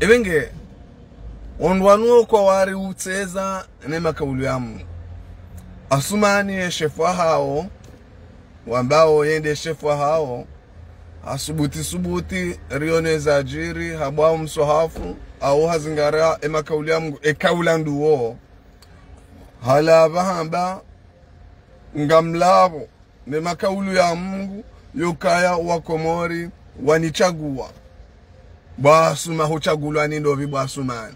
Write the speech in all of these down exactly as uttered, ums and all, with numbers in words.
Ebe nge, ondrwanu okwa wari utseza ne makaulu ya Mungu. Asumani ye shefu wahawo, wambao yende shefu wahawo, hasubuti subuti, rione zadjiri, habwa mswahafu, au hazingara e makaulu ya Mungu, e kaula nduwo. Halapva hamba, ngamlapvo, ne makaulu ya Mungu, yokaya wa Komori, wanitsagua. Bwa Suma hutsagulwa ni ndopvi bwa Sumani.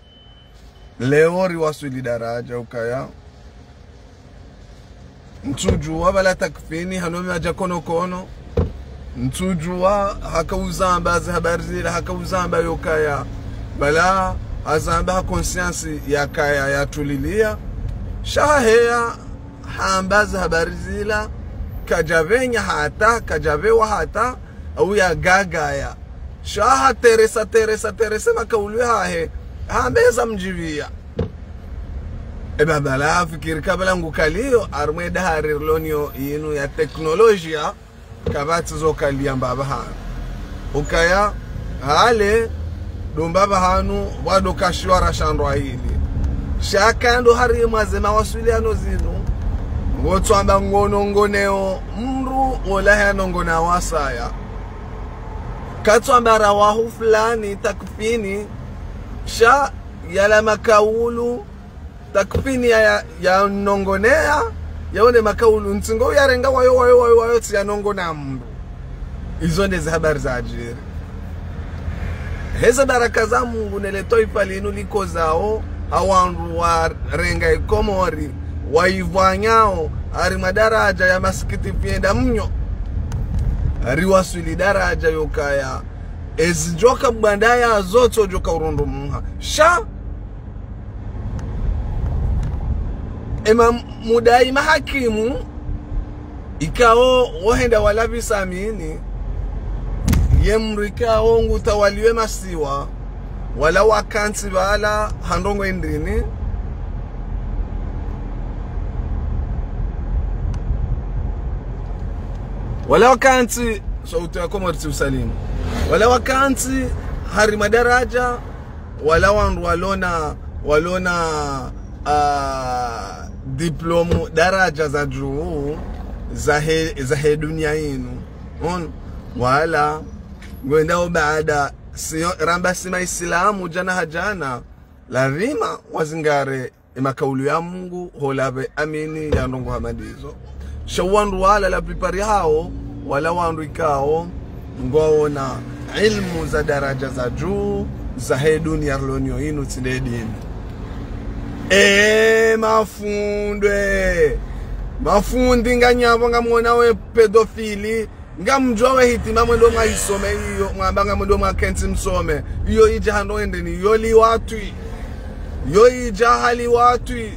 Leo riwaswili daraja ukaya. Ntsudjuwa bala Takfini hano mi wadja kono kono. Ntsudjuwa haka uzamba ze habari zila, haka uzamba yokaya. Bala hazamba ha conscience yakaya yatulilia. Sha haheya hamba ze habari zila, kadjapvenya hata, kadjapvewa hata, au yagagaya. Sha hateresa, teresa, teresa makaulu yahahe, hamba eza mdjipviya. Eba bala hafikiri kabla ngukaliyo, harumwa e dahari riloniyo yinu ya teknolojia, kapvatsi zo kaliya mbapvi hanu. Ukaya, hale, ndo mbapvi hanu, wado kashiwa rashandrwa hili. Sha kando harimwa ze mawaswiliano zinu, ngotswamba ngonongoneo mndru wola hanongona wasaya. Katswamba rawahu fulani Takfini, sha yala makaulu, Takfini ya, ya, yanongoneya, yaone makaulu ntsingo yarenga wayo, wayo, wayo, wayo, tsi yanongona mndru. Izo nde ze habari zadjiri. Heze baraka za Mungu ne le twaifa linu likozao, ha wandru warenga e Komori, waivwanyao, harimwa daraja ya masikitifu yenda mnyo. Riwaswili daraja yokaya, ezi djoka bwanda yazo tso djoka urundu muha. Sha, ema mudai mahakimu, ikao wohenda walapvisa mini, ye mndru ikao ngutawaliwe masiwa, wala wakantsi bala ha ndrongo indrini, wala wakantsi, sauti ya Komori tsi usalimu. Wala wakantsi harimwa daraja, wala wandru walona, walona, ah, diplomu daraja za juu, zahe, zahe dunia inu. On, wala, ngwendao baada, siyo, ramba si maisilamu, djana ha djana, lazima wazingare e makaulu ya Mungu, hola pve amini ya ndrongo hama ndizo. Sha wandru wala la plupart yahawo, wala wandru ikao, ngwaona ilmu za daraja za juu, zahe dunia riloniyo inu tsi nde dini. E, mafundi. Mafundi nganyapvo ngamwona we pédophile, ngamdjuwa we hitima mwendo mwaisome iyo, mwamba ngamwendo mwakentsi msome. Iyo idja hando endeni, iyo liwatwi. Iyo idja ha liwatwi.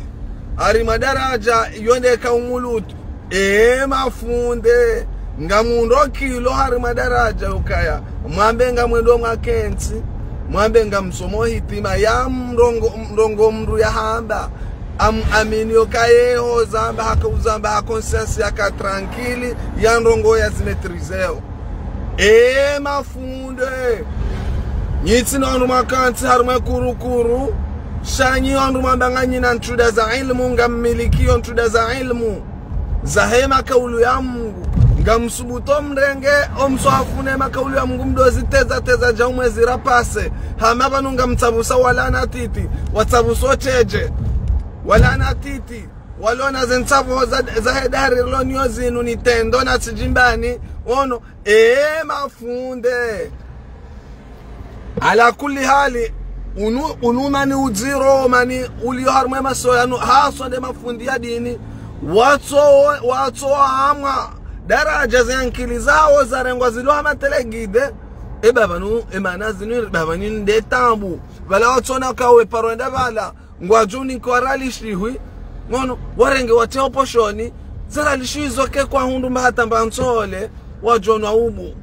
Harimwa daraja, iyo nde kaumulutu. E mafundi, ngamundro kilo harimwa daraja ukaya. Mwambe ngamwendo mwakentsi, mwambe ngamsomo hitima ya mrongo, mrongo mndru yahamba. Am, amini yoka yeho zamba haka uzamba ha conscience yaka tranquille, ya ndrongo ya zimaîtriseo. E mafundi, nyi tsi no wandru mwakantsi harimwa kurukuru, sha nyi wandru mwamba nganyina ntruda za ilmu, ngammilikio ntruda za ilmu zahe makaulu ya Mungu, ngamsubutu mrenge o mswahafu ne makaulu ya Mungu mdo ziteza teza dja umwe zirapase, hama pvanu ngamtsavusa wala na titi, watsavuso tedje, wala na titi, walona ze ntsavu za, zahe dahari riloniyo zinu ni tendo na tsidjimbani, ono, e mafundi. Ala kulli hali, unu, unu mani udziro, mani uliyo harimwa masoya nu, haswa nde mafundi ya dini, watso, watso amwa, daraja ze ankili zawo zarengwa zilo hama téléguidé, e baba nu, e mana zinu, baba ni nde tambu, bala watsona kawe paro enda bala, ngwadjuni kwa rali shihwi, ngono, warenge watia oposhoni, zarali shihwi zoke kwa hundru mba hata mba ntsole, wadjonwa ubu.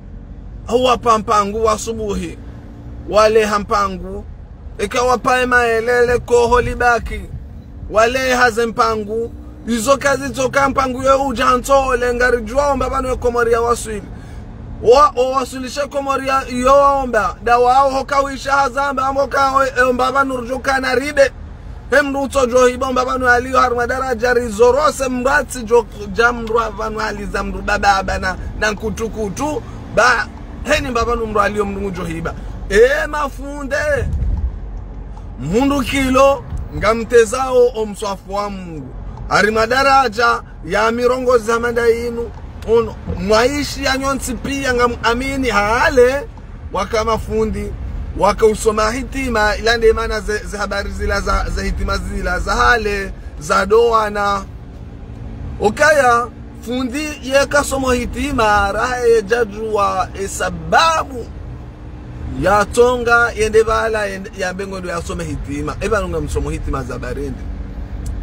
Au wapa mpangu wa subuhi, waleha mpangu, eka wapa ema elele koho libaki, waleha ze mpangu, izo kazitsoka mpangu yo udja ntsole, ngaridjuwa omba pvanu e Komori ya waswili. Wa, owaswilishe Komori ya, iyo waomba. Nda wao hoka wisha hazamba, amba ka, e, omba pvanu rudjo kana ribe. He mndru utsodjo hiba, omba pvanu yaliyo harumwa daraja rizorose mndru atsidjo dja mndru apvanu aliza mndru baba aba na, na nkutukutu. Ba, heni mba pvanu mndru aliyo mndru ngudjo hiba. E, mafundi. Mhundru kilo, ngamtezao omswafu wa Mungu. Harumwa daraja, ya mirongozi hama nda yinu, ono, mwaishi ya nyontsi piya ngam amini hale, waka mafundi, waka usoma hitima, ila nde mana ze, ze habari zila za, ze hitima zila, za hale, za dowana. Ukaya, fundi yeka somo hitima, raha ye djadjuwa, e sababu, yatsonga, yende pvala, yende, yambe ngondo yasome hitima. Eba nunga msomo hitima za barindi.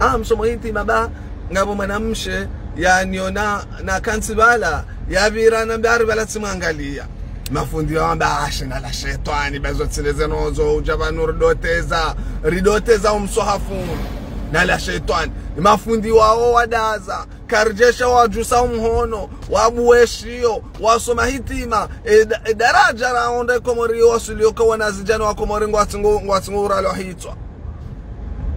Ah, msomo hitima ba, ngapvo mwanamshe, yaniona, na kantsi pvala, yapvira na mbari pvala tsimwangaliya. Mafundi wamba, ah, shina la shetwani, bezo tsileze nozo, udja pvanu ridoteza, ridoteza omswahafu. Na la shetwani. Mafundi wao wadaza, karidjesha wadjusa omhono, wabuwe shiyo, wasoma hitima, e, da, e daraja raonda e Komori waswiliyo ka wanazidjana wa Komori ngwatsingo, ngwatsingo uralwa hitswa.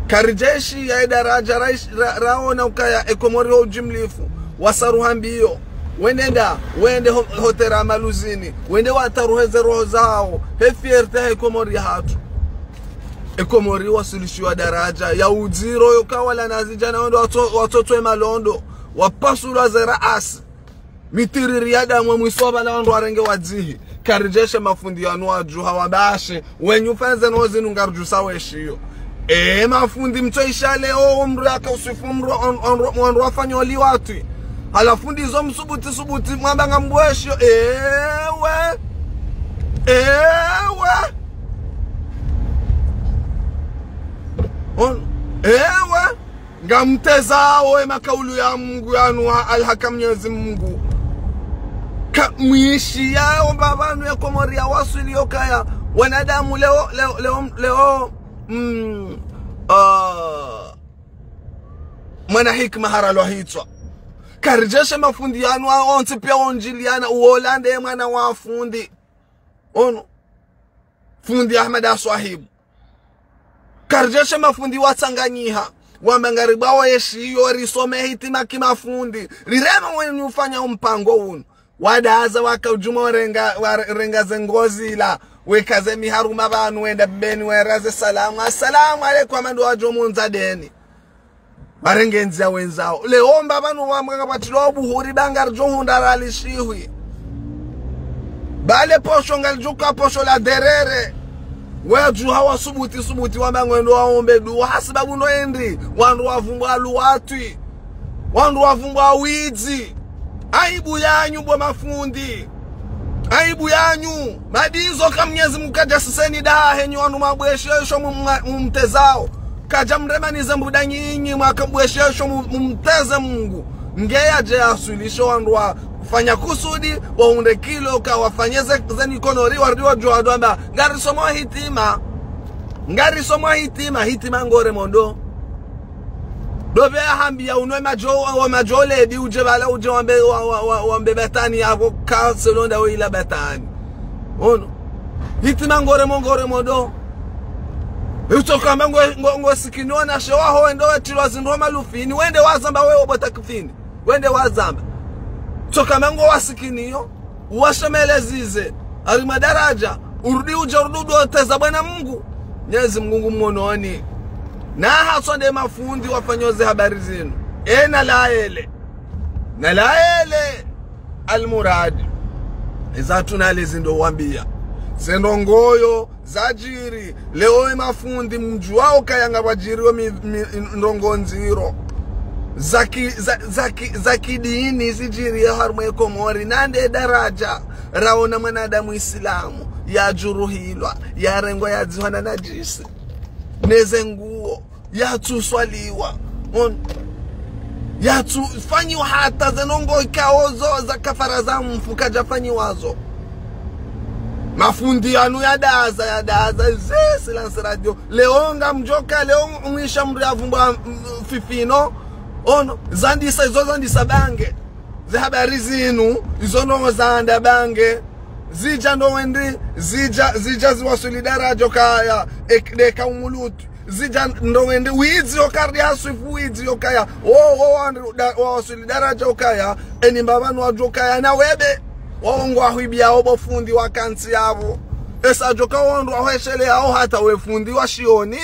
Karidjeshi ya e daraja ra, ra, raona ukaya e Komori ho ujimlifu, wasaruha mbiyo, wende nda, wende ho, hotera maluzini, wende wataruheze roho zao, he fierté he Komori hatru. E Komori waswilishiwa daraja ya udziro yo kawala nazidjana wendo watso-, watsotwe malondo, wapasulwa ze raasi. Mitiriri ya damu mwiso pvala wandru warenge wadzihi. Karidjeshe mafundi yanu wadjuha wabashe. Wenyu fenze no zinu ngarudjusa weshiyo. E, mafundi mtso ishale o mndru yaka uswifu mndru on-, on-, wandru wafanya oliwatwi. Halafu ndizo msubuti subuti mwamba ngambuwe shiyo. Ewe. Ewe. On-, ewe. Ngamtezao e makaulu ya Mungu yanu wa alhaka Mnyezi Mungu. Ka mwishi yao mbapvanu ya Komori ya waswili yo kaya. Wanadamu leo, leo, leo, leo, mm, ah, mwana hikima haralwa hitswa. Karidjeshe mafundi yanu wa ontsi piya ondjiliyana, uola nde mwana wa fundi. Ono. Fundi Ahmada Swahibu. Karidjeshe mafundi watsanganyiha. Wamba ngaribwawo yeshiyo risome hitima kimafundi. Rirema wenyu ufanya umpango unu. Wadaza waka udjuma warenga, warenga ze ngozi la. Weka ze miharuma pvanu wenda beni weraze salamu. Assalamu alaikum, amandu wadjo mundza deni. Warenge ndziya wendzawo. Leo mbapvanu wamwanga pvatilo buhuri ba ngaridjo hundra ralishihwi. Bale posho ngalidjo ka posho la derere. Wedjuha wasubuti subuti wamba ngwendo waombe duwa. Hasibabu no endi. Wandru wavumbwa luwatwi. Wandru wavumbwa widzi. Aibu yanyu bo mafundi. Aibu yanyu. Madizo ka Mnyezi Mungu kadja siseni daha henyu wanu mabweshe yesho mum-, mumtezao. Kadja mremanize mbuda nyinyi mwaka mbweshe yesho mu-, mumteze Mungu. Nge yadje yaswilisho wandru wafanya kusudi, wahundre kilo ka wafanye ze, ze nikono ri warudi wadjuwa dwamba. Ngarisomo hitima. Ngarisomo hitima, hitima ngore mondo. Dopve ahambiya unwe madjo, wa madjo lebi udje pvala udje wambe, wa, wa, wa, wambe batani yako ka selonda we ila batani. Ono. Hitima ngore mo ngore mondo. Utsoka mba ngo, ngo, ngo sikiniyo na shewa ho wendo wetilwa zindru malufini. Wende wazamba we obota kifini. Wende wazamba. Tsoka mba ngo wasikiniyo. Uwashemelezize, harimwa daraja, urudi udje urudi udoteza Bwana Mungu. Mnyezi Mungu ngumwononi. Na haswa nde mafundi wafanyo ze habari zinu. E na laele. Na laele almuradi. Eza tuna lezi ndo wambiya. Ze ndrongoyo, zadjiri, leo e mafundi mdjuwao kaya ngapvwadjiriyo mi, mi, ndrongo ndziro. Zaki, za, zaki, zakidini zidjiriyo harumwa e Komori. Nande daraja, raona mwanadamu Isilamu, yadjuruhilwa, yarengwa yadzihwa na nadjisi. Neze nguwo, yatsuswaliwa. On. Yatsufanyiwa hata ze ndrongo ikao zo za kafara za mfu kadjafanyiwazo. Mafundi yanu yadaza, yadaza, ze silence radio. Leo ngamdjoka, leo mwisha mndru yavumbwa, mm, fifino. Ono, zandisa, izo zandisa bange. Ze habari zinu, izo ndrongoo za nda bange, zidja ndo wendji, zidja, zidja ziwaswili daraja ukaya, ek-, nde kaumu Lutu. Zidja ndo wendji, widzi ukaya, ri haswifu widzi ukaya, wo, wo, wandru da-, wawaswili daraja ukaya, eni mbapvanu wadjo ukaya, na webe, wao ngwahwibiao bo fundi wakantsi yapvo. Esa djoka wandru wahwesheleao hata we fundi wa shioni,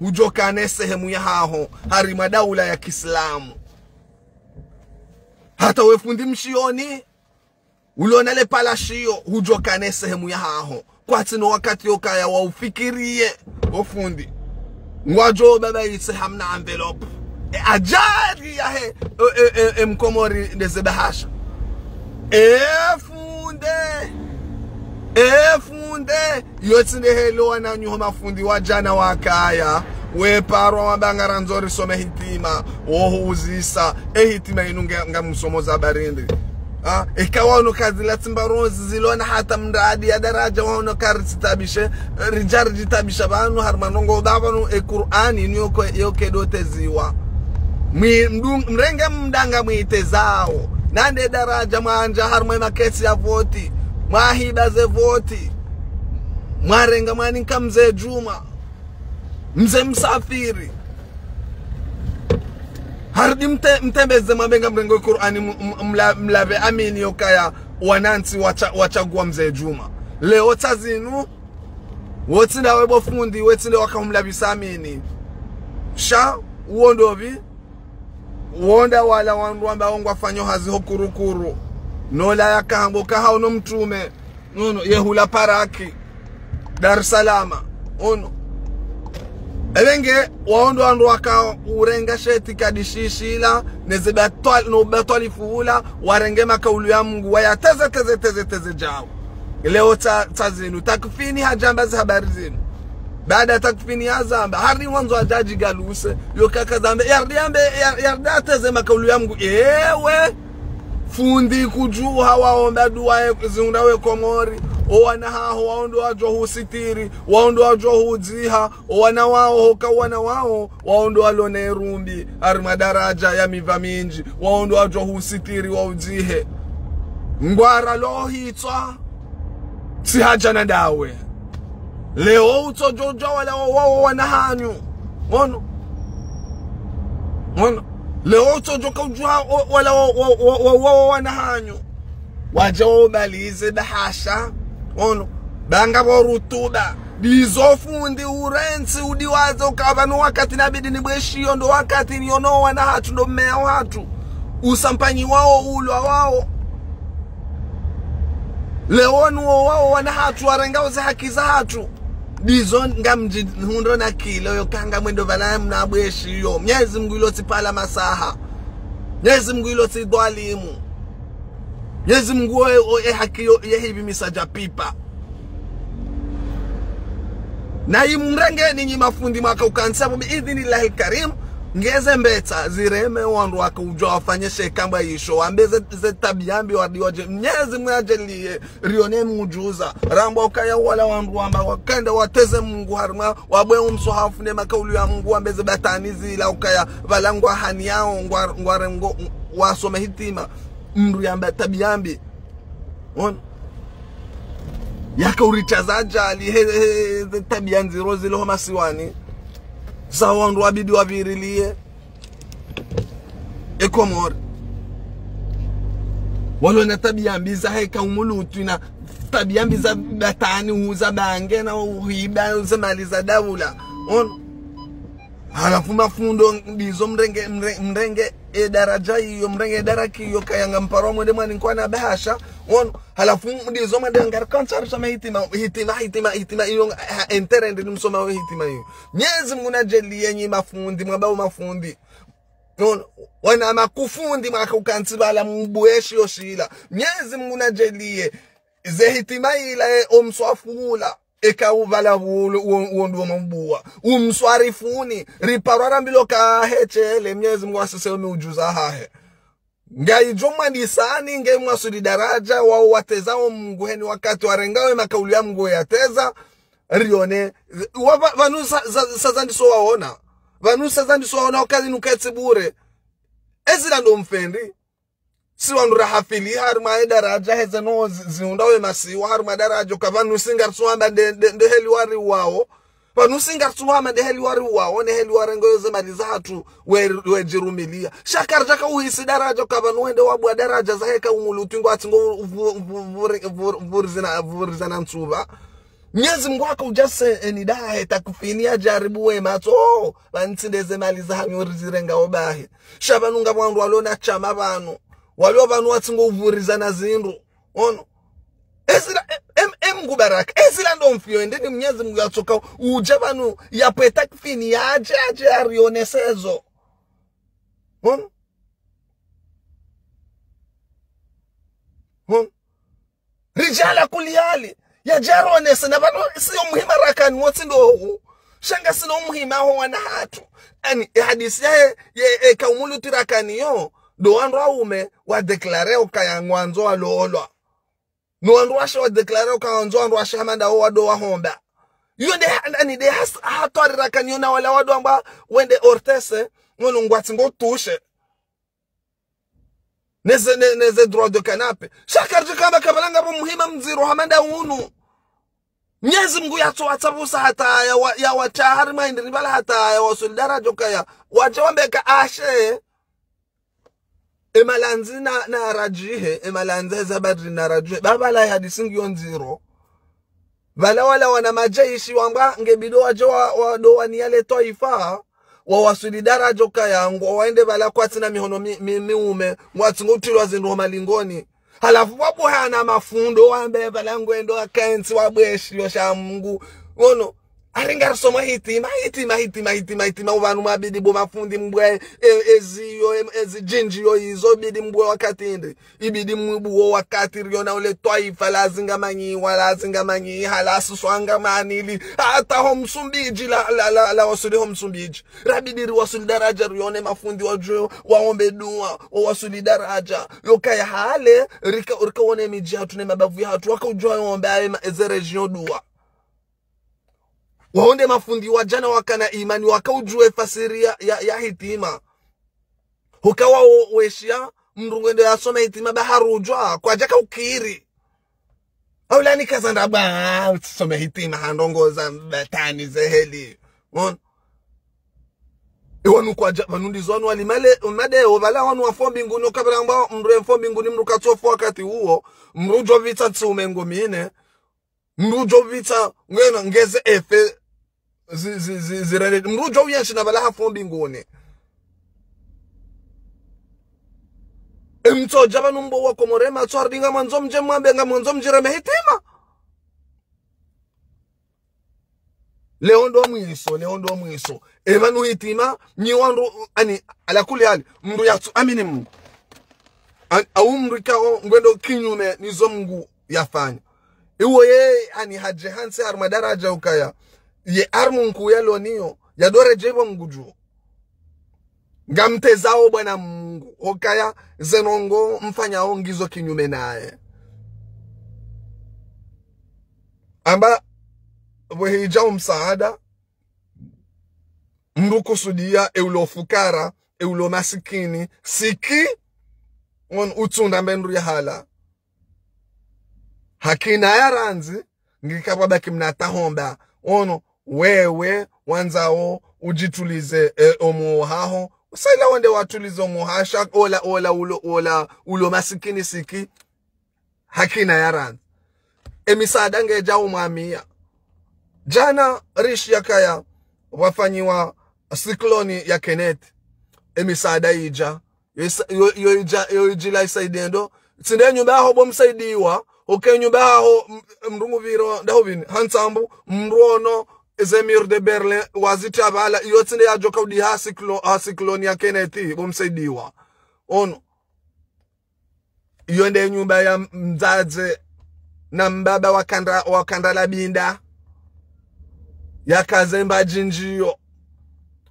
udjoka ne sehemu yahaho, harimwa daula ya kiislamu. Hata we fundi mshioni, uliona le pvala shiyo, udjoka ne sehemu yahaho. Kwatsi no wakati ukaya wa ufikiriye, o fundi. Ngwadjo baba yitse hamna enveloppe. E ajali yahe, e, e, e, e mkomori nde ze bahasha. E funde. E funde. Yo tsi nde helo wananyaho mafundi wa djana wakaya. We parwa wamba ngarandzo risome hitima. Wo huuzisa. E hitima inu nge-, ngamsomo za barindi. Ah, eka wano kazila tsimba rozi zilona hata mradi ya daraja wano karisitabishe, ridja ridjitabisha pvanu, harimwa ndrongoo pvapvanu, e Kur'ani, niyo ko-, yo kedo teziwa. Mwi-, mdu-, mrenge mdanga mwitezao. Nande daraja mwandja harimwa makesi ya voti, mwahiba ze voti, mwarenga mwaninka mze Djuma. Mze Msafiri. Harudi mte-, mtembeze mwambe ngamrenge Kur'ani m-, m-, mla-, mlapve amini yokaya wanantsi wacha-, wachagua mze Djuma. Leo tsa zinu, wo tsi nda we bo fundi, we tsi nde waka humlapvisa amini. Sha, uwo ndopvi, wo nda wala wandru wamba wo ngwafanyo hazi ho kurukuru. Nola yaka hambo ka hao no mtrume. Ono, ye hula paraki. Dar es Salaam. Ono. Ebe nge, wao ndo wandru waka urenga she itikadi shishila, neze batwal-, no batwalifu ula, warenge makaulu ya Mungu, wayateze, teze, teze, teze djao. Leo tsa, tsa zinu. Takfini hadjamba ze habari zinu. Baada Takfini yazamba, hari wandzo adjadji galuse, yo kaka zambe, yardi ambe, yar-, yardi ateze makaulu ya Mungu. Ewe, fundi kudjuha waomba dua ye, ziunda we Komori, o wana haho, wao ndo wadjo husitiri, wao ndo wadjo hudziha, o wana wao, hoka wana wao, wao ndo walona irumbi, harimwa daraja ya miva mindji, wao ndo wadjo husitiri, waudzihe. Ngwara lo hitswa, tsi hadja na ndawe. Leo utsodjo djuwa wala wa, wa, wa, wana hanyu. Ono. Ono. Leo utsodjo ka udjuwa wa, wala wa, wa, wa, wa, wa, wa, wana hanyu. Wadja waubalize bahasha. Ono. Banga bo rutuba. Ndizo fundi urentsi udiwaze ukaya pvanu wakati nabidi nibweshiyo ndo wakati niyono wana hatru ndo mmeya hatru. Usampanyi wao ulwa wao. Leo nuwo wao wana hatru warengao ze haki za hatru. Ndizo ngamdji hundro na kilo yo kanga mwendo pvala mna bweshiyo. Mnyezi Mungu ilo tsi pvala masaha. Mnyezi Mungu ilo tsi dhwalimu. Mnyezi Mungu oye, oye haki yo, ye hivi misadja pipa. Na imrenge ninyi mafundi mwaka ukantsi apvo bi idhinillahi karim, ngeze mbetsa zireme wandru waka udjuwa wafanye she kamba isho, wambe ze, ze tabiya mbi wadi wadje, Mnyezi Mungu yadjaliye, rione mudjuza, rambwa ukaya wala wandru wamba, wakenda wateze Mungu harimwa, wabwe umswahafu ne makaulu ya Mungu, wambe ze batwali zila ukaya, pvala ngwa haniyao, ngwa, ngwa rengo, wasome hitima, mndru yamba tabiya mbi. Ono. Yaka uritsaza ajali, he, he, he, tabiya ndziro zilo ho masiwani. Sa wandru wabidi wapvirilie. E Komori. Walona tabiya mbi za heka umulutwi na tabiya mbi za batwali huza bange na uhiba ze mali za daula. Ono. Halafu mafundi ndizo mrenge, mre-, mrenge e daraja iyo, mrenge e daraki iyo, kaya ngamparwa mwende mwaninkwa na bahasha. Ono, halafu ndizo mwende ngari kantsi arisome hitima, hitima, hitima, hitima iyo, ha, entere ndi nimsoma we hitima iyo. Mnyezi Mungu nadjaliye nyi mafundi, mwabao mafundi. Ono, wana makufundi mwaka ukantsi pvala mubweshiyo shila. Mnyezi Mungu nadjaliye, ze hitima ila e omswahafu ula. Eka upvala ulo, uo, uo nduwo mabuwa. Umswarifuni, riparwa rambilwa ka hechele, Mnyezi Mungu asise umi udjuza hahe. Ngayidjo mwandisani, nge mwaswili daraja, wao watezao Mungu heni wakati warengawe makaulu ya Mungu yateza, rione, wa, va, pvanu sa, sa, sa zandiso waona. Pvanu sa zandiso waona, wakati nuketsi bure. Ezila ndo mfendi. Si wandru rahafili harimwa ye daraja heze no zi-, ziunda we masiwa harimwa daraja, ka pvanu si ngaritsuhamba nde, nde, nde heli wari wao. Pvanu si ngaritsuhamba nde heli wari wao, ne heli warengo yoze mali zahatru we, we djirumilia. Sha karidjaka uhisi daraja, ka pvanu wende wabua daraja zahe Kaumu Luti ngwatsingo vu-, vu-, vuri-, vuri-, vurizana, vurizana ntsuba. Mnyezi Mngu haka udjase eni dahe takufini ya djaribu we matso. Oh, pvanu tsi ndeze mali zahanyu rizirengao bahi. Sha pvanu ngapvo wandru walo na shama pvanu. Walo pvanu watsingo uvurizana zindru. Ono. Ezila, em, em, Mngu baraka. Ezila ndo mfiyo, ende ni Mnyezi Mngu yatsoka udja pvanu yapve takufini yadje, yadje yarionesezo. Ono. Ono. Ridjala kuliyali. Yadje yaronese na pvanu siyo muhima rakani wotsi ndo hu. Sha ngasina umuhima ho wana hatru. Ani, e hadisi ya, ye, ye, e Kaumu Luti rakani yo. Ndo wandru waume wa déclaré ukaya ngwandzo walolwa. No wandru washe wa déclaré ukaya ngwandzo wandru washe hama nda wo wado wahomba. Yo nde, ani nde has-, hatwari rakani yo na wala wado wamba wende O R T C, ngono ngwatsingo utushe. Neze, ne, neze droit de canapé. Sha karidjaka hamba ka pvala ngapvo muhima mdziro hama nda unu. Mnyezi Mngu yatso watsabusa hata ya wa-, ya watsahari maindri pvala hata ya wasuli daraja ukaya. Wadje wambe ka ashe. E malandzi na, na radjihe, e malandzi heza badri na radjihe. Ba pvala hadisi ngiyo ndziro. Pvala wala wana madjeshi wamba nge bidi wadje wa, wado waniya le twaifa, wawaswili daraja ukaya ngwende pvala kwatsina mihono mi, mi, miume, ngwatsingo utrilwa zindru ho malingoni. Halafu wabuhana mafundo wambe pvala ngwendo wakentsi wabweshi yo sha Mngu. Ono, ari ngarisoma hitima, hitima, hitima, hitima, hitima, upvanu mwabidi bo mafundi mbwe, e, eziyo, e, ezidjindjiyo izo bidi mbwe wakati ndi. Ibidi mwibu wo wakati riona ule twaifa lazinga manyi, walazinga manyi, halasuswanga manili. Hata ho Msumbiji la, la, la, la wasuli ho Msumbiji. Rabidi riwasuli daraja rione mafundi wadjuwe, waombe dua, wawasuli daraja. Yokaya hale, rika, rika wone midji hatru ne mabavu yahatru, waka udjuwa yombe aye ma, eze région dua. Waonde mafundi wa djana wakana imani, waka udjuwe fasiri ya, ya, ya hitima. Huka wao weshiya, mndru ngwendo yasome hitima ba harudjuwa, kwadjaka ukiri. Aulani kazanda ba, utsisome hitima, handrongoza mbatani zeheli. Ono. Iwanu kwadja, pvanu ndizo wanu wali male, made, opvala wanu wafo mbinguni, okapvira ngwa, mndru yemfo mbinguni, mndru katsofo wakati uwo, mndru udjo pvitsa ntsume ngomine, mndru udjo pvitsa, ngena, ngeze efe, zi, zi, zi, zi, rele, mndru udjo uyenshi na pvala hafo mbinguni. Emtsodja pvanu mbo wa Komori matso harudi ngamwandzo mdje mwambe ngamwandzo mdjireme hitima. Leo ndo mwiso, leo ndo mwiso. Epvanu hitima, nyi wandru, ani, ala kuli hali, mndru yatsu amini Mngu. An-, au mndru ikao ngwendo kinyume nizo Mngu yafanya. Iwo ye, ani hadje hantsi harumwa daraja ukaya. Ye harumwa nkuu yaloniyo, yadore djebo Mngu dju. Ngamtezao bwana Mngu, okaya zenongo mfanyao ngizo kinyume naye. Amba, pvwe hidja umsaada, mndru kusudiya, e ulo fukara, e ulo masikini, siki, on utsunda mbe ndru ya hala. Hakina ya randzi, ngika pvwa baki mna tahomba, ono, wewe, wandzao, udjitulize, e, omo haho, usaila wende watulize omo hasha, ola, ola, ulo, ola, ulo masikini siki, hakina ya randzi. Emisaada ngedja umwamiya. Djana rishi yakaya wafanyiwa sikloni ya Kenneth. Emisaada idja. Yo isa-, yo, yo idja, yo idjila isaidendo. Tsinde nyumba yaho bo msaidiwa. Oke nyumba yaho m-, mndru ngupviro, ndaho pvini. Hantsambu, mndru ono, ze mur de Berlin, wazitsa pvala. Iyo tsinde yadjoka udiha siklo-, ha sikloni ya Kenneth, bo msaidiwa. Ono. Iyo nde nyumba ya mdzadze na mbaba wakandra, wakandra la binda. Yakaze mbadjindjiyo.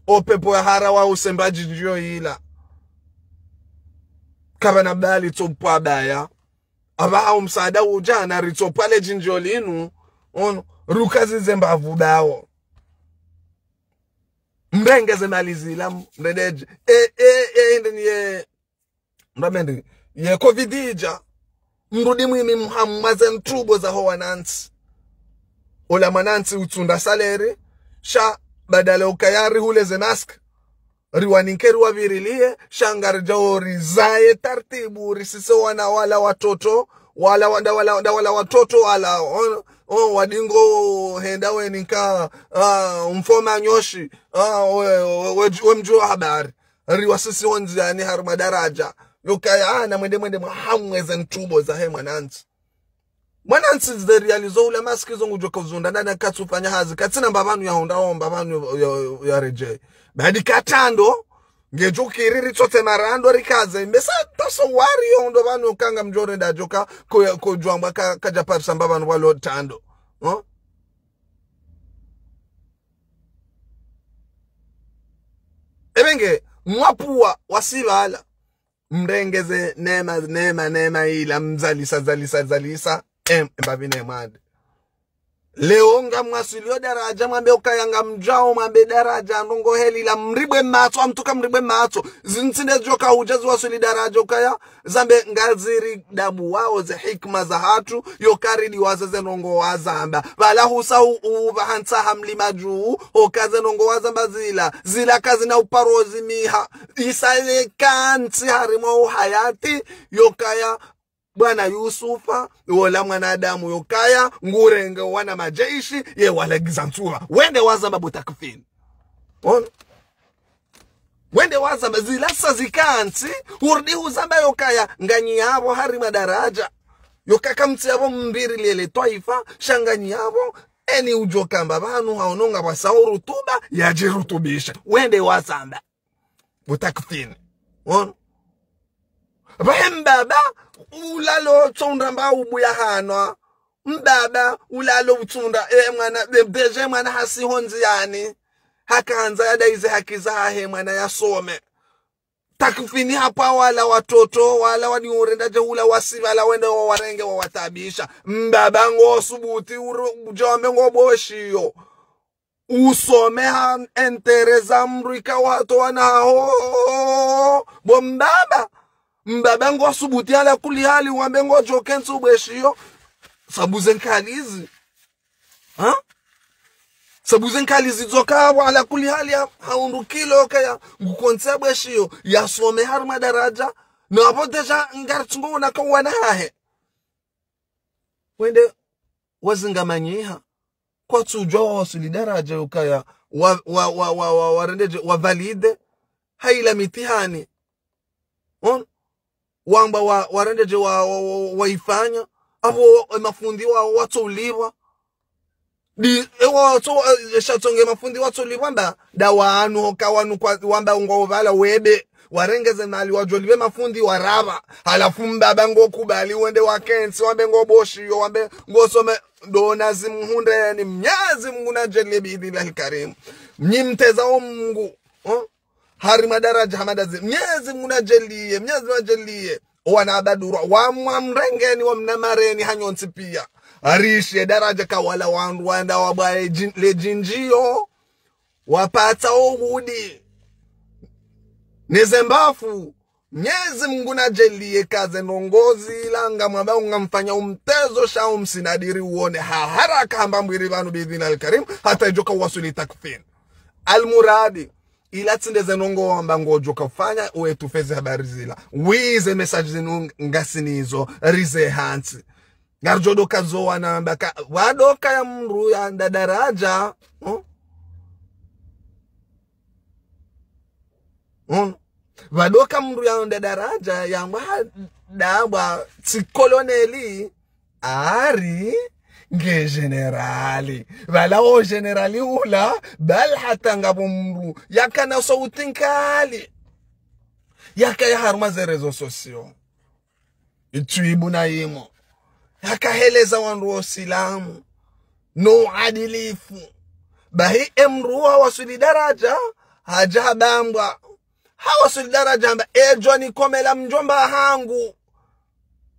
Opepo ya hara wa use mbadjindjiyo ila. Kapvana bali tsopwa baya. Apvaha umsaada udja na ritsopwa le djindjiyo linu. Ono, rukazize mbavu bawo. Mrenge ze mali zila, mrededje. E, e, e, inde niye. Mramendi, Ye covid idja, mrudi mwimi mhamwaze ntubo zaho wanantsi. Ola mwanantsi utsunda salaire, sha badala ukaya rihule ze masque, riwaninke riwavirilie, sha ngaridjao rizaye tartibu, risise wana wala watoto, wala wa-, nda wala, nda wala watoto wala, on, on, wadingo henda weninka, ah, mfoma nyoshi, ah, we, we, we, we mdjuo habari. Riwasisi ondziani harumwa daraja. Yokaya, ah, na mwende mwende mwahamweze ntubo zahe mwanantsi. Mwanantsi ze réaliser ola masque zo ngudjo ka uzunda, nana katsufanya hazi, katsina mbapvanu ya honda, o mbapvanu ya, ya, ya redjei. Badi ka tando, ngedjo kiri ritsotse marando rikaze, mbesa tasawari yo ndo pvanu kanga mdjorenda djoka, ko, ko djwamba ka, kadja parisa mbapvanu walo tando. Huh? Ebenge, mwapvuwa wasipvala. Mrengeze nema, nema, nema ila mzalisa, zalisa, zalisa. Em, mbapvi ne mwade. Leo ngamwaswilio daraja, mwambe ukaya ngamdjao, mwambe daraja, ndrongo heli la mribwe matso, amtuka mribwe matso. Zintsi ndedjo ka udja ziwaswili daraja ukaya, zambe ngaziri dabu wao ze hikima zahatru, yokari diwaza ze ndrongo wazamba. Pvala husa u, u, pvahantsa ha mlima dju, hoka ze ndrongo wazamba zila, zila kazina uparo zimiha. Isa le kantsi harimwa uhayati, yokaya, bwana Yusufa, wola mwanadamu yokaya, ngurenge wana majeshi, ye walagiza ntsuva. Wende wazamba bo Takfini. Ono? Wende wazamba zila sa zikantsi, urudi huzamba yokaya, nganyi yapvo harimwa daraja. Yokaka mtsi yapvo mbiri lele twaifa, sha nganyi yapvo, eni udjo kamba pvanu haononga pvwasao rutuba, yadjirutubisha. Wende wazamba. Bo Takfini. Ono? Pvahe mbaba, ulalo tsonda mba ubuya hanwa. Mbaba, ulalo utsunda, e mwana, e, déjà mwana hasi hondziani. Hakandza yadaize haki zahahe mwana yasome. Takfini hapva wala watoto, wala wani urenda dje hula wasipvala wende wawarenge wawatabisha. Mbaba ngo subuti uru, udjombe ngo boshiyo. Usome ha entereza mdru ika wato wana haho. Bo mbaba. Mbaba ngo subuti ala kuli hali wambe ngodjo kentsi ubweshiyo. Sabu ze nkalizi. Ha? Sabu ze nkalizi dzoka wa ala kuli hali ha, ha undru kilo kaya ngukontsi abweshiyo. Yasome harumwa daraja. Na apvo déjà ngaritsungo una ka wana hahe. Wende wazingamanyiha. Kwatsudjwa wawaswili daraja yokaya wa, wa, wa, wa, wa, warende dje, wa valide. Haila mitihani. On? Wamba wa, warende dje wa, wa, wa, waifanya. Apvo, e, mafundi wa, watso ulipvwa. Di, e, watso, e, shatsonge mafundi watso ulipvwa mba. Da wanu, hoka wanu kwa, wamba ngo pvala webe. Warengeze mali wadjo lipve mafundi warapva. Halafu mbaba ngo kubali wende wakentsi, wambe ngo boshiyo, wambe ngo some, ndo nazi mhundreni, Mnyezi Mngu nadjaliye biidhnillahi lkarim. Mnyi mteza o Mngu. Oh? Harimwa daraja hamada zi. Mnyezi Mngu nadjaliye, Mnyezi Mngu nadjaliye. Wana abadurwa, wamwa mrengeni, wamna mareni, hanyontsi piya. Arishe daraja ka wala wandru wanda wabwa le djin-, le djindjiyo. Wapatsa o hudi. Neze mbafu. Mnyezi Mngu nadjaliye ka ze ndrongozi langa mwamba ungamfanya umtezo sha umsinadiri uone ha haraka hamba mbwiri pvanu biidhnillahi lkarim, hata idjoka uwaswili Takfini. Almuradi, ila tsi nde ze ndrongo wamba ngodjoka ufanya, uwe tufeze habari zila. Wize message zinu ngasinazo, rize hantsi. Ngaridjo doka zo wana mbaka, wadoka ya mdru ya nda daraja. Hmm? Hmm? Wadoka mdru ya nda daraja, yambwa ha dabwa tsi koloneli, ari nge jenerali. Pvala o jenerali ula, bal hata ngapvo mdru, yakana sauti nkali. Yakaya harumwa ze réseaux sociaux. Itwibu na yimo. Hakaheleza wandru wa usilamu. No uadilifu. Bahi e mdru hawaswili daraja, hadja habambwa. Hawaswili daraja hamba, edjo nikomela mdjomba hangu.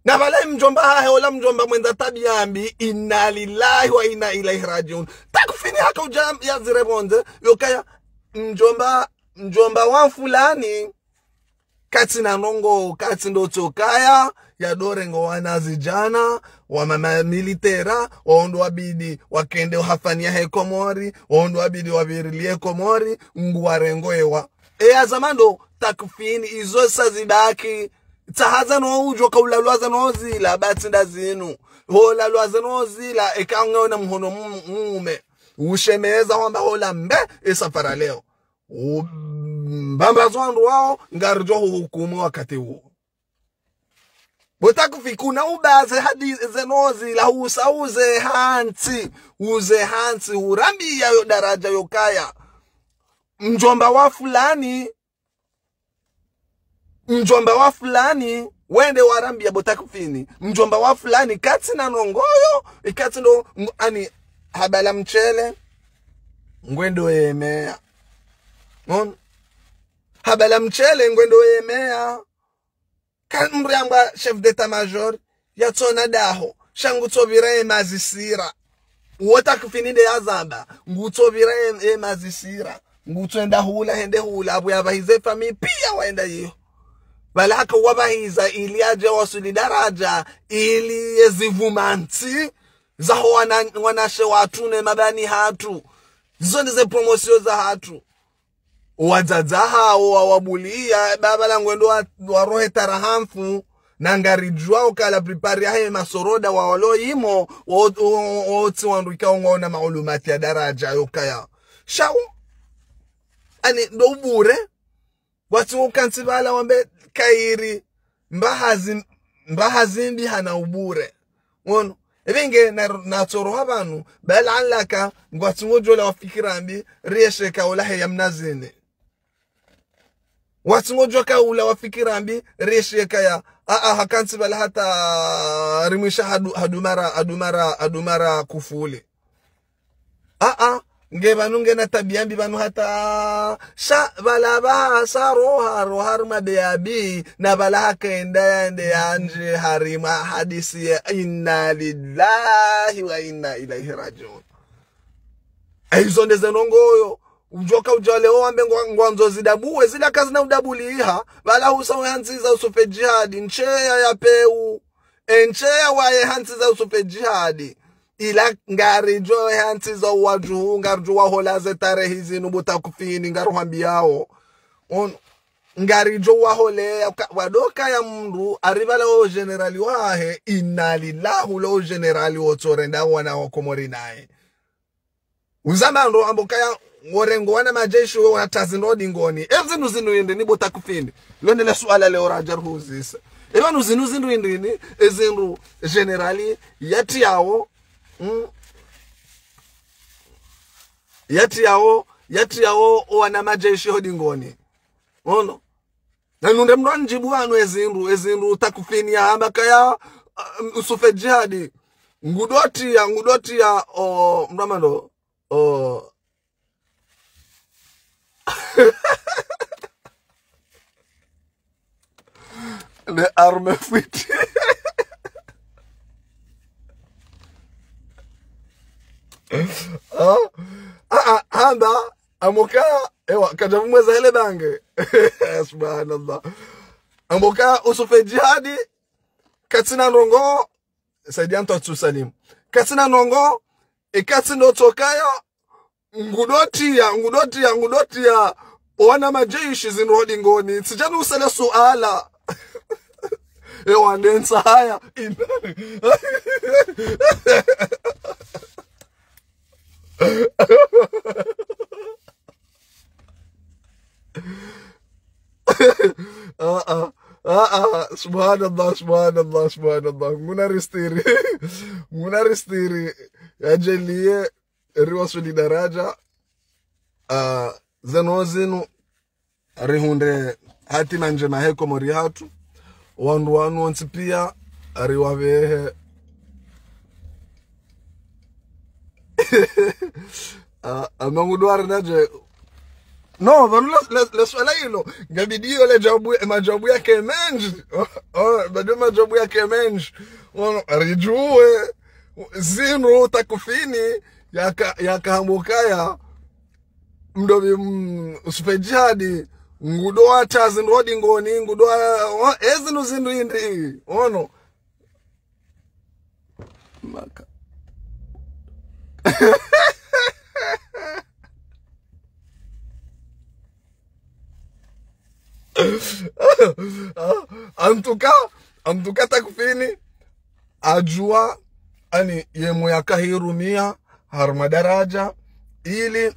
Na pvala mdjomba hahe ola mdjomba mwendza tabiya mbi, inna lillahi wa inna ilaihi rajiun. Takfini haka udja yazire pvondze, yokaya, mdjomba, mdjomba wa fulani, Katsina ndrongoo, katsi ndo tsokaya, ya ndo rengo wana zidjana, wa mama militera, wa ndo wabidi, wakende uhafanya he Komori, wa ndo wabidi wabirilie Komori, nguwarengo ewa. Eya zamando, takfini, izo sa zibaki, tsaha zanu udjo ka ulalwa zanu zila, batsi nda zinu. Ho lalwa zanu zila, eka ngeona mhono mu-, mume. Ushemeza wamba hola mbe, e safara leo. U-, mbamba zo wandru wao, ngaridjo huhukumu wakati uwo. Bo takfini kuna ubaze hadi zanu zila, usa uze hantsi, uze hantsi, urambiya yo daraja yokaya. Mdjomba wa fulani, mdjomba wa fulani, wende warambiya bo takfini, mdjomba wa fulani, katsina ndrongoo, ikatsi ndo, ng-, ani, habala mchele, ngwendo yemeya. Non? Habala mchele, ngwendo yemeya. Ka mdru yamba chef d'état-major, yatsona daho, sha ngutsopvira ye mazisira. Uwo takfini nde yazamba, ngutsopvira ye, ye mazisira. Ngutsoenda hula, hende hula, abu yapvahize fami piya waenda yiyo. Pvala haka wapvahiza ili adje wasuli daraja, ili yezivumantsi, zaho wana, wanashe watru ne mabani hatru. Zizo ndize promotion zahatru. Wadzadze hawo wawabuliya, baba la ngwendo wa, warohe tarahamfu, na ngaridjuwa ukaya la plupart yahe masoroda wa walo imo, wo, wo, wo, wotsi wandru ikao ngwaona maulumati ya daraja yokaya. Sha u, ani, ndo ubure, watsi wo kantsi pvala wambe kairi, mbahazi, mbahazi mbi hana ubure. Ngono. Ebe nge na, natsoroha pvanu, bal alaka, ngwatsi ngodjo la wafikira mbi, rieshe ka ula heya mnazini. Watsi ngodjo ka ula wafikira mbi, rieshe kaya, a, a, hakantsi pvala hata rimwisha hadu, hadumara, hadumara, hadumara kufuli. A, a, nge pvanu ngena tabiya mbi pvanu hata, sha pvala pvahasa roha, roha harumwa beyabi, na pvala hakaenda yande yandje harumwa hadisi ya inna lillahi wa inna ilaihi rajiun. Eyizo ndeze ndrongoo, udjoka udja leo wambe ngwa-, ngwandzo zidabuwe, zila kazina udabuliha, pvala husa uyantsiza usufe jihadi, ncheya ya pewu, encheya waye hantsiza usufe jihadi. Ila ngaridjo hantsiza uwadjuhu, ngaridjo wahola ze tarehi zinu bo takfini, ngaruhwambiyawo. On, ngaridjo waholeya, ka-, wadoka ya mndru, aripva leo generali wahe, inna lillahi leo generali wotsorenda wana wa Komori naye. Uzamba ndo ambo kaya ngorengo wana majeshi wo watazi ndo dingoni. Ezi zinu zinu yende ni bo takfini. Lone le suala leo radja ruhuzisa. Eba nu zinu zinu yende ni, ezinu generali yatiyawo, mm, yatiyawo, yatiyawo wana majeshi ho dingoni. Ono. Na nunde mndru anidjibu pvanu ezindru, ezindru takfini yahamba kaya, uh, usufe jihadi. Ngudotiya, ngudotiya, o, mndru amando, o. Ne arme fwiti. Ah, ah, ah, hamba, amoka, ewa, kadja mumweza hele bange. Subhanallah. Amoka, usufe jihadi, katsina ndrongoo, Saidi Anto Atsu Salim. Katsina ndrongoo, e katsi ndo tsokaya, ngudotiya, ngudotiya, ngudotiya, wana majeshi zinu ho dingoni, tsidjani usele suala. Ewa, nde ntsahaya. In- Ah, ah. Ah, ah. Subhanallah, subhanallah, subhanallah. Muna ristiri. Muna ristiri. Yadjaliye, riwasuli daraja. Ah, zeno zinu. Rihundre hatima ndjema he Komori hatru. Wandru wanu wontsi piya, riwapvehe. Ah, ama nguduwari nadje. No, pvanu le, le, le suala ilo. Ngabidi yo le djawabu, e madjawabu yake mendji. Oh, oh, bado madjawabu yake mendji. Ono, ridjuwe. Zinu takfini, yaka, yaka hambokaya. Mdopvi, mm, usufe jihadi. Ngudo watsaha zindru ho dingoni, ngudo wa-, o-, ezinu zindru hindri. Ono. Maka. En tout cas, en tout cas, Takfini, adjuwa, ani, yemwe yakahirumia, harumwa daraja, ili,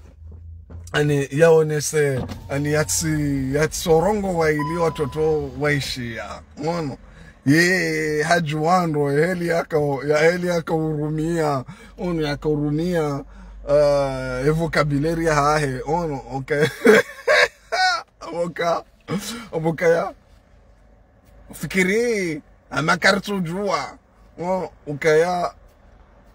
ani, yaonese, ani, yatsi, yatsi sorongowa ili watoto waishiya. Ono. Ye, hadjuwa ndo, heli yaka, ya heli yakahurumia, ono yakahurumia, eh, e vocabulaire yahahe, ono, okay. Oka, oka ya. Fikiri, ama karitsudjuwa. O, ukaya,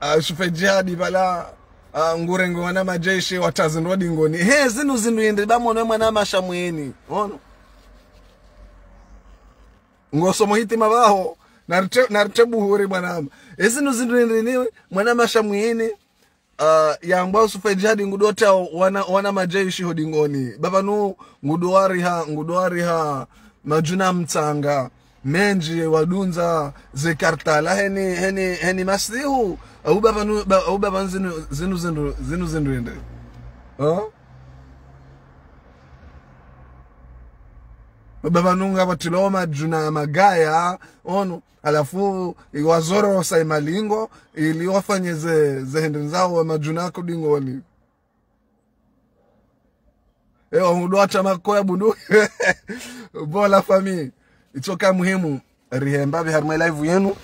ah, Yusufe Jihadi pvala, ah, ngurengo wana majeshi watsaha zindru ho dingoni. He, zinu zindru hindri ba mwana mwanamshe mwini. Ono. Ngosomo hitima pvaho, naritse, naritse buhuri mwanama. Ezinu zindru hindri ni mwanamshe mwini. Ah, yambwa Yusufe Jihadi ngudo tsaha wana, wana majeshi ho dingoni. Ba pvanu ngudo wariha, ngudo wariha madjuna mtsanga. Mendji wadundza ze kartala heni, heni, heni masihu. Au ba pvanu, ba, au ba pvanu zinu, zinu, zinu, zinu, zinu hindri. Ha? Ba pvanu ngapvatsilo madjuna magaya, ono. Halafu, iwazorosa imalingo, ili wafanye ze, ze hindri zawo madjuna ho dingoni. Ewa, hudu hata makoya bundu. Bon, la famille. Itsoka muhimu. Rihemba pvi harumwa live yenu.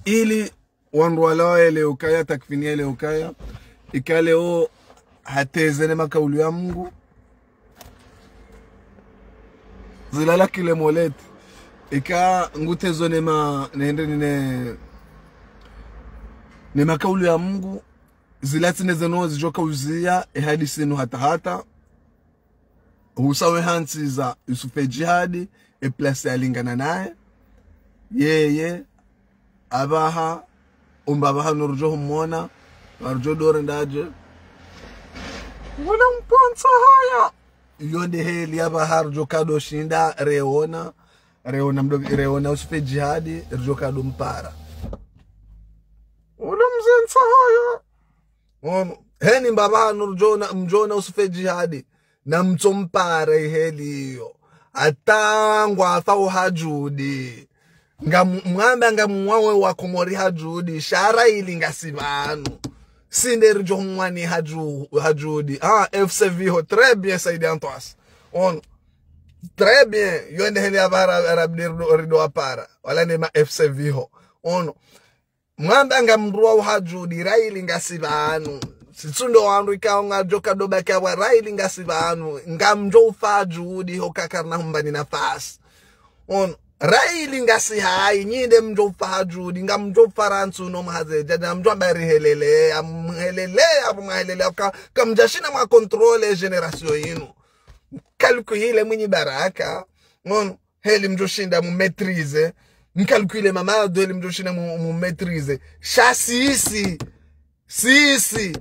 Ili wandru wala waelewe ukaya, Takfini yaelewe ukaya. Ika leo hateze ne makaulu ya Mungu. Zilala kile moleti. Ika ngutezo ne ma, ne hindri ne, ne makaulu ya Mungu. Zila tsine zeno zidjoka uziya, e hadisi inu hata hata. Husawe hantsiza Yusufe Jihadi, e place yalingana naye. Yeye, apvaha, umba apvaha nurudjo humona, nurudjo dore ndadje. Wala mpontsa haya. Iyo nde heli apvaha rudjo kado shinda, reona, reona mdo, reona Yusufe Jihadi, rudjo kado mpara. Wala mzentsa haya. Ono, heni mbapvanu mdjona, mdjona Yusufe Jihadi. Na mtsompara iheli iyo. Hata ngwafa uhajudi. Nga mu-, mwamba nga mwawe wa Komori hajudi. Sha raili ngasi pvanu. Sinde ridjo mwani haju-, hajudi. Ah, F C Viho. Très bien, Saidi Antoine. Ono. Très bien. Yo nde heli apvaha ra-, rabdi rido, rido apara. Wala ne ma F C Viho. Ono. Mwamba nga mdru wa uhajudi, raili ngasi pvanu. Sitsundo wandru ikao ngadjo kado baki apva, raili ngasi pvanu. Ngamdjo ufa hajudi, hoka karina humbani nafasi. Ono, raili ngasi hayi, nyi nde mdjo ufa hajudi, ngamdjo ufa rantsu no mhaze, djadja mdjo amba rihelele, amhelele, apvo mwahelele, ka, kamdjashinda mwa contrôler génération inu. Calculer mwinyi baraka. Ono, heli mdjo shinda mu maîtriser. Mcalculer mamado heli mdjo shinda mu, mu maîtriser. Sha sisi. Sisi.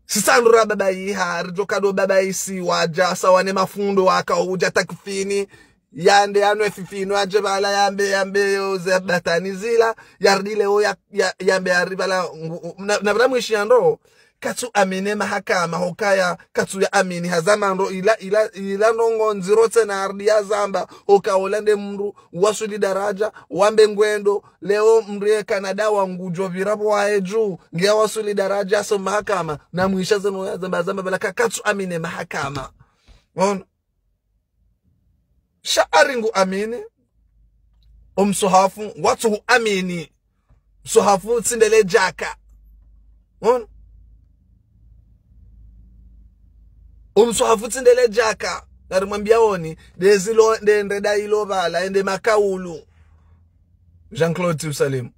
Sisandura baba iha, ridjo kado baba isi wadja, sawa ne mafundo waka udja Takfini. Yande yanu efifino, yadje pvala yambe, yambe yo ze batani zila, yaridi leo ya, ya, yambe yari pvala ngu-, na, na pvala mwishi yando. Katsu amini mahakama hokaya, katsu ya amini hazama ndo ila, ila, ila ndrongo ndziro tsena ardi ya zamba, hoka ola nde mdru, waswili daraja, wambe ngwendo, leo mdru ye Canada wa ngudjo pvira pvo waye dju, nge waswili daraja, so mahakama, na mwisha zeno ya zamba, zamba pvala ka-, katsu amini mahakama. Ono. Sha ari ngu amini, o mswahafu, watsu hu amini. Mswahafu tsi nde le djaka. Ono? O mswahafu tsi nde le djaka. Nari mwambia oni, nde zilo, nde, nde da ilo pvala, nde makaulu. Jean-Claude Salim.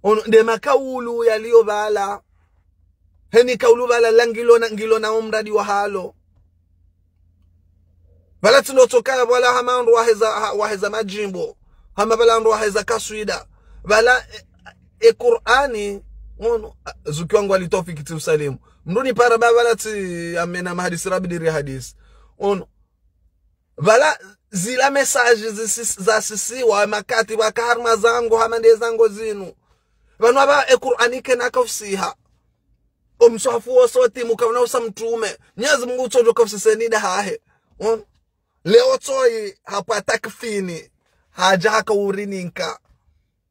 Ono, nde makaulu yaliyo pvala. Heni kaulu pvala la ngilo na, ngilo na omradi wa halo. Pvala tsi ndo tsoka pvala hama ndo waheza, ha-, waheza madjimbo. Hama pvala ndo waheza kaswida. Pvala, e, e Kur'ani, ono, a, zuki wangu ali Taufiki Tiusalimu. Mdru ni para ba pvala tsi amena mahadisi rabidi ri hadisi. Ono. Pvala zila message zisi-, zasisiwa makati pvaka harumwa zango, hama nde zango zinu. Pvanu apva e Kur'ani kayina kafusiha. O mswahafu wo sotimu kawuna usa mtrume. Mnyezi Mungu utsodjo kafusiseni nda hahe. Ono. Leo tsoyi hapva takfini. Hadja haka urininka.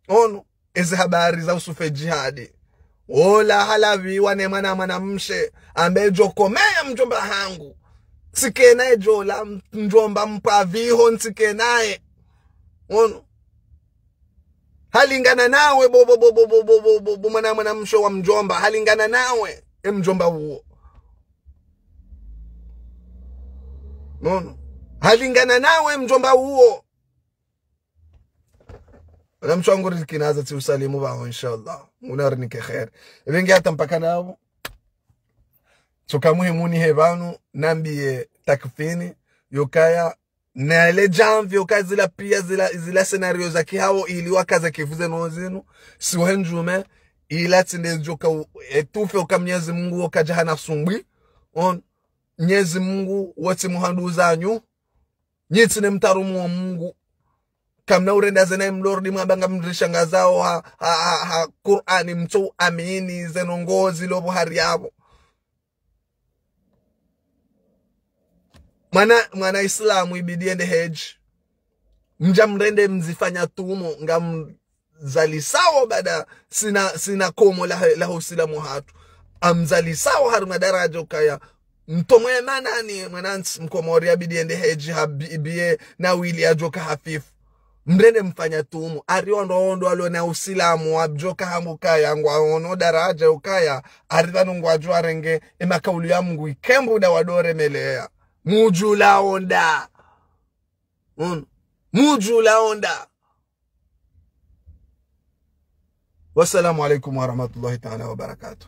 Ono, ezi habari za usufe jihadi. Ola halapviwa ne mwana mwanamshe, amba edjo komeya mdjomba hangu. Ntsikena edjo la mdjomba mpapviho ntsikena ye. Ono. Halingana nawe bo, bo, bo, mwana mwanamshe wa mdjomba. Halingana nawe, e mdjomba uwo. Ono. Halingana nawe mdjomba uwo. Mwanamshe wangu riziki naza tsi usalimu pvaho, inshallah. Muna rinike kheri. Epvenge hata mpaka napvo. Tsoka muhimu nihe pvanu, nambiye takfini, yokaya, na ele djamvi, yokaya zila piya, zila, zila scénario za kihawo, ili wakaza kifuze no zinu, siwe ndjume, ila tsi nde djoka u-, etufe oka Mnyezi Mungu, oka djahana sumbwi, ono, Mnyezi Mungu, wotsi muhandu zanyu, nyi tsi ne mtarumu wa Mungu. Kamna urenda zena imlordi mwamba ngamrishangazao ha, ha, ha, ha Kur'ani mtso amini zeno ngozi lobo hari yapvo. Mwana, mwana Islamu ibidi ende hedji. Mdja mrende mzifanya tumo ngam- zalisao baada sina, sina komo la, la usilamu hatru. Amzalisao harumwa daraja ukaya. Mtomwe manani mwanantsi mkomori abidi ende hedji habi-, biye na wili adjoka hafifu. Mrende mfanya tumu. Ari ondo ondo alo na usilamu wadjoka hambu kaya ngwaono daraja ukaya. Ari pvanu ngwadjo arenge emakaulu ya Mungu ikembu nda wadore meleya. Mudjula onda. Ono. Mudjula onda. Wassalamu alaikum warahmatullahi ta'ala wabarakatuh.